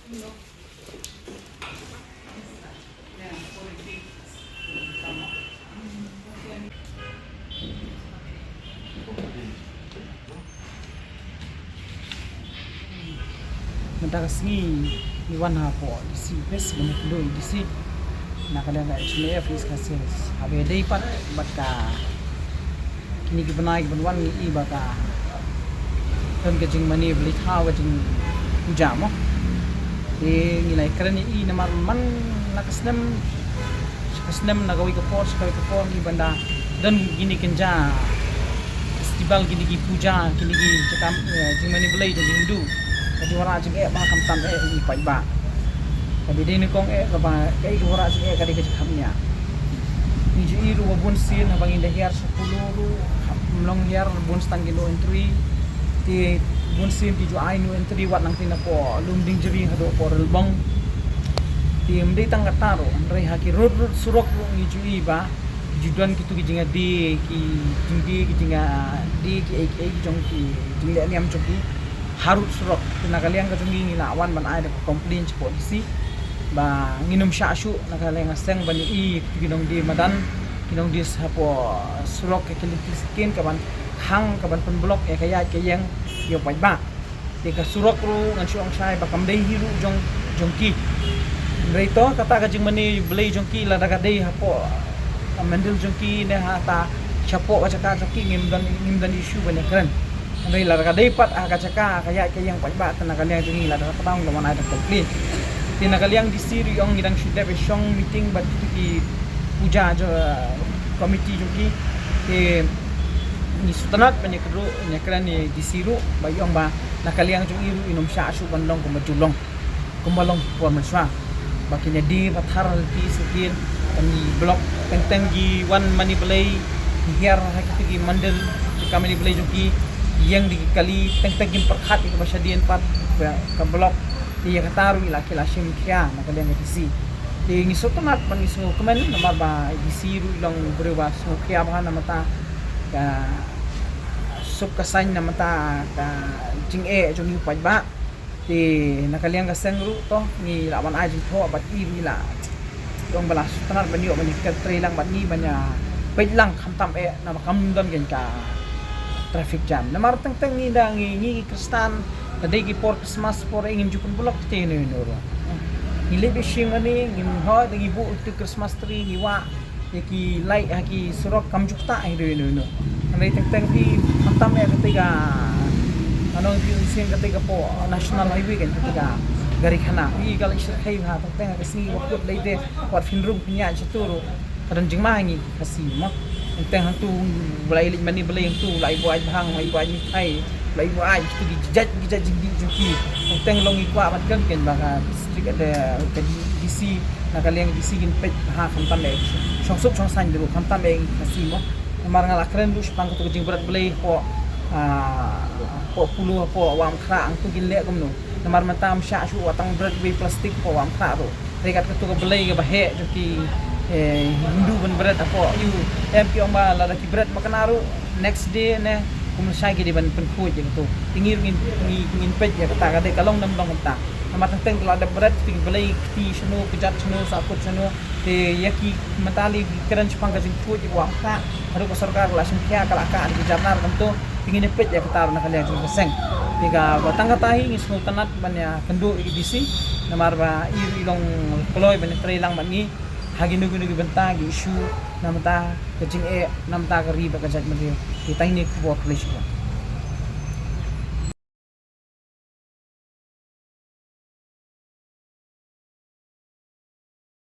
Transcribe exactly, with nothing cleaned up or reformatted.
Mynta ka sngi ngi wan hapoh D C office ban ïakynduh ïa i D C na ka liang ka H M A F East Khasi Hills. Haba ïadei pat bad ka kine ki bnai ki ban wan ngi i ba ka don ka jingmane blei thaw, ka jingpuja mo. Te ngi la ïakren ïa i namar man la ka snem sha ka snem, na kawei ka por sha kawei ka por, ngi ban da don kine ki jingja festival, kine ki puja, kine ki jaka, eh, jingmane blei jong ki Hindu. Ka jingwanrah jingeh ba khamtam eh ïa ngi paidbah. Ka dei dei nyngkong eh kaba kaei ka wanrah jingeh ka dei ka jingkhapngiah. Ngi ju i ruh ba bun sien haba ngin da hiar sha Polo ruh, hap long hiar, bun stang ki no entry. Te bun sien ki ju ai no entry wat nangta napoh Lumding Jri haduh hapoh Relbong. Te ym dei tang kata ruh, hynrei ha ki rud rud surok ruh ngi ju i ba ju don kito ki jingïadie, ki jingdie, ki jingïadie, ki ei ki ei jong ki jingleh niam jong ki ha rud surok. Te na ka liang ka jong ngi ngi la wan ban ai da ka complain shapoh D C ba ngin ym shah shuh na ka liang ka seng ban ïohi ïa kito ki nongdie madan, ki nongdie hapoh surok, ka ki lynti skin ka ban khang, ka ban pynblock ïa ka ïaid ka ïeng ïa u paidbah. Te ka surok ruh ngan shu ong shai ba kam dei hi ruh jong, jong ki. Hynrei to kata ka jingmane blei jong ki, lada ka dei hapoh ka mandal jong ki ne ha ta shapoh ka jaka jong ki, ngim don, ngim don issue ban ïakren. Hynrei lada ka dei pat ha ka jaka ka ïaid ka ïeng paidbah, te na ka liang jong ngi lada ka dang, la wan ai da complain. Te na ka liang D C ruh i ong ngi dang shu dep ïa shong meeting bad kito ki puja jong, committee jong ki. Te ngi sngewtynnat ban ïakynduh, ïakren ïa i D C ruh ba i ong ba na ka liang jong i ruh in ym shah shuh ban long kumba ju long, kumba long ki por mynshuwa. Ba kin ïadie pathar ha lynti sha ïing, ban ïa block, teng teng ki wan mane blei, ki hiar ha kito ki mandal jaka mane blei jong ki, ïeng da ki kali, teng teng kin pyrkhat ïa kaba shadien pat, ka, ka block. Te ïa kata ruh i la, ki la shim khia na ka liang ka D C. Te ngi sngewtynnat bad ngi sngewkmen namar ba i D C ruh i long briew ba sngewkhia bha na ka bynta ka suk ka saiñ, na ka bynta ka jingeh jong ngi u paidbah. Te na ka liang ka seng ruh to ngi la wan ai jingthoh bad i ruh i la, i ong ba la sngewtynnat ban ïoh ban ïa trei lang bad ngi ban ïa peit lang khamtam eh naba kam don kein ka traffic jam. Namar teng teng ngi da ngi, ngi ki Khristan, da dei ki por Christmas por eh ngim ju pynblock te hynno hynno ruh. Ngi leit bishing mane, ngim hoi, da ngi buh tu Christmas tree, ngi wah ïa ki light ha ki surok, kam ju ktah hynno hynno. Hynrei teng teng phi khamtam eh kata ka, ano phi sien kata ka poh National Highway kan, kata ka gari khana. Phi ka leit shyrkhei ha, teng teng ka sngi ba kut leit te, wat phin rung phin ïaid shatu ruh ka don jingma ha ngi Khasi mo. Teng teng hangtu u la ïaleit mane blei, hangtu u la ïabuaid bhang, u la ïabuaid mithai, u la ïabuaid kito ki jait, ki jait jingdih jong ki. Teng teng long ngi kwah ban kren kein ba ka district, ka D C, na ka liang D C kin peit bha khamtam eh, shong suk shong saiñ de ruh khamtam eh ngi Khasi mo. Namar nga la kren ruh shaphang kato ka jingbret blei hapoh, ah, hapoh Polo, hapoh Wah Umkhrah, hangtu kin leh kumno. Namar mynta ym shah shuh wat tang bret wei plastik hapoh Wah Umkhrah ruh. Hynrei kat kato ka blei kaba heh jong ki, eh, Hindu ban bret hapoh, ïoh em ki ong ba lada ki bret makna ruh next day ne kum lashai ki dei ban pynkhuid ïa kato. Te ngi ruh ngin, ngi, ngin peit ïa kata ka dei ka long ne ym long kumta. Namar teng teng la dep bret, te ki blei kti shano, kjat shano, sahkut shano. Te ïa ki mynta lei ki kren shaphang ka jingkhuid ïa ka Wah Umkhrah, haduh ka sorkar ka la shim khia, ka la kah da ki jar nar kumto. Te ngin ïa peit ïa kata ruh na ka liang jong ka seng. Te kaba tang kata hi ngi sngewtynnat ban ïakynduh ïa i D C namar ba i ruh i long kloi ban ïatrei lang bad ngi ha kino kino ki bynta, ki issue na bynta ka jingeh, na bynta ka ri bad ka jaitbynriew. Te tang ine i khubor, khublei shibun.